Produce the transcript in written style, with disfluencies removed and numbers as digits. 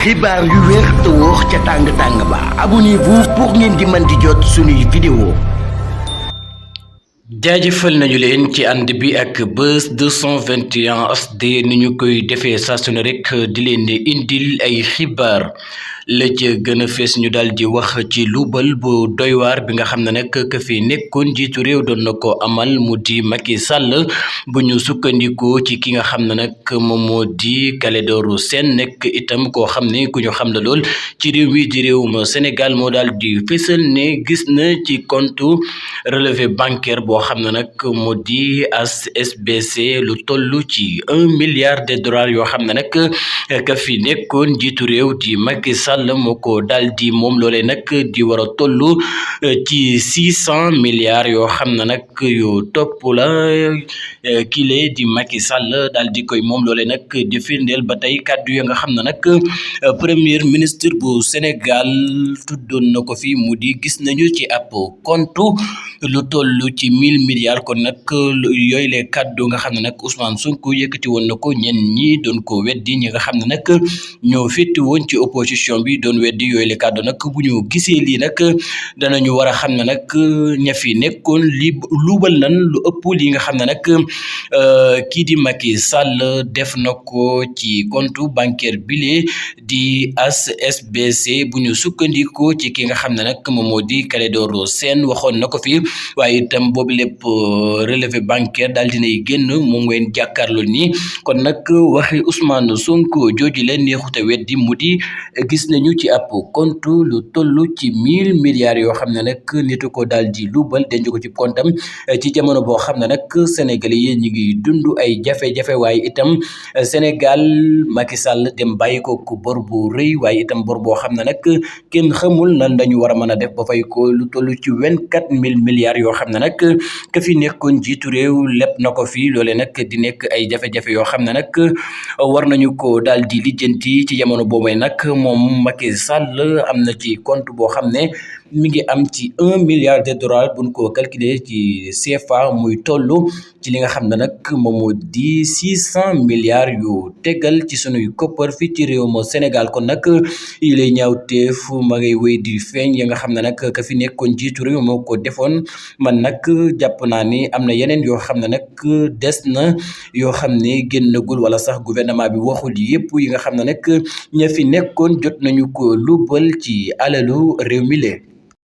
xibaar yu wér te wóor ca tàng ba abonnez-vous pour ngeen di mën di jot suñuy vidéo. jaajëfal nañu leen ci ànd bi ak Buzz 221 HD ni ñu koy defee saa su ne rek di leen indil ay xibaar la ca gën a fees ñu daal di wax ci luubal bu doy waar bi nga xam ne nag ka fi nekkoon jiitu réew doon na ko amal mu di Macky Sall bu ñu sukkandikoo ci ki nga xam ne nag moom moo di Clédor Sène nekk itam koo xam ne ku ñu xam la lool ci réew mi di réewum Sénégal moo daal di fésal ne gis na ci compte relevé bancaire boo xam ne nag moo di HSBC lu toll ci 1 milliard de dollars yoo xam ne nag ka fi nekkoon jiitu réew di Macky Sall moo ko daal di moom loolee nag di war a toll ci 600 milliards yoo xam ne nag yu topp la kile di Macky Sall daal di koy moom loolee nag di firndeel ba tey kàddu ya nga xam ne nag premier ministre bu Sénégal tuddoon na ko fi mu di gis nañu ci ab compte lu toll ci 1000 milliards kon nag yooyu les kàddu nga xam ne nag Ousmane Sonko yëkkati woon na ko ñenn ñi doon ko weddi ñi nga xam ne nag ñoo fétti woon ci opposition bi doon weddi yooyu les kàddu nag bu ñu gisee lii nag danañu war a xam ne nag ña fi nekkoon li luubal nan lu ëpp li nga xam ne nag kii di Macky Sall def na ko ci compte bancaire bile di HSBC bu ñu sukkandikoo ci ki nga xam ne nag moom moo di Clédor Sène waxoon na ko fi waaye itam boobu lépp relevé bancaire daal dinay génn moom ngeen jàkkaarloo nii kon nag waxi Ousmane Sonko jooju leen neexute weddi mu di gis nañu ci ab compte lu toll ci 1000 milliards yoo xam ne nag nitu ko daal di luubal denc ko ci comptam ci jamono boo xam ne nag Sénégalais yi ñu ngi dund ay jafe-jafe waaye itam Sénégal Macky Sall dem bàyyi ko ku bor bu rëy waaye itam bor boo xam ne nag kenn xamul nan dañu war a mën a def ba fay ko lu toll ci 24 000 milliards yoo xam ne nag ka fi nekkoon jiitu réew lépp na ko fi loole nag di nekk ay jafe-jafe yoo xam ne nag war nañu ko daal di lijjanti ci jamono boobay nag moom Macky Sall am na ci compte boo xam ne mi ngi am ci 1 milliard de dollars buñ ko calculer ci CFA muy toll ci li nga xam ne nag moom moo di 600 milliards yu tegal ci sunuy koppar fii ci réew mo Sénégal kon nag yi lay ñaawteef ma ngay wéy di feeñ ya nga xam ne nag ka fi nekkoon jiitu réew moo ko defoon man nag jàpp naa ni am na yeneen yoo xam ne nag des na yoo xam ne génnagul wala sax gouvernement bi waxul yépp yi nga xam ne nag ña fi nekkoon jot nañu ko lubal ci alalu réew mi lee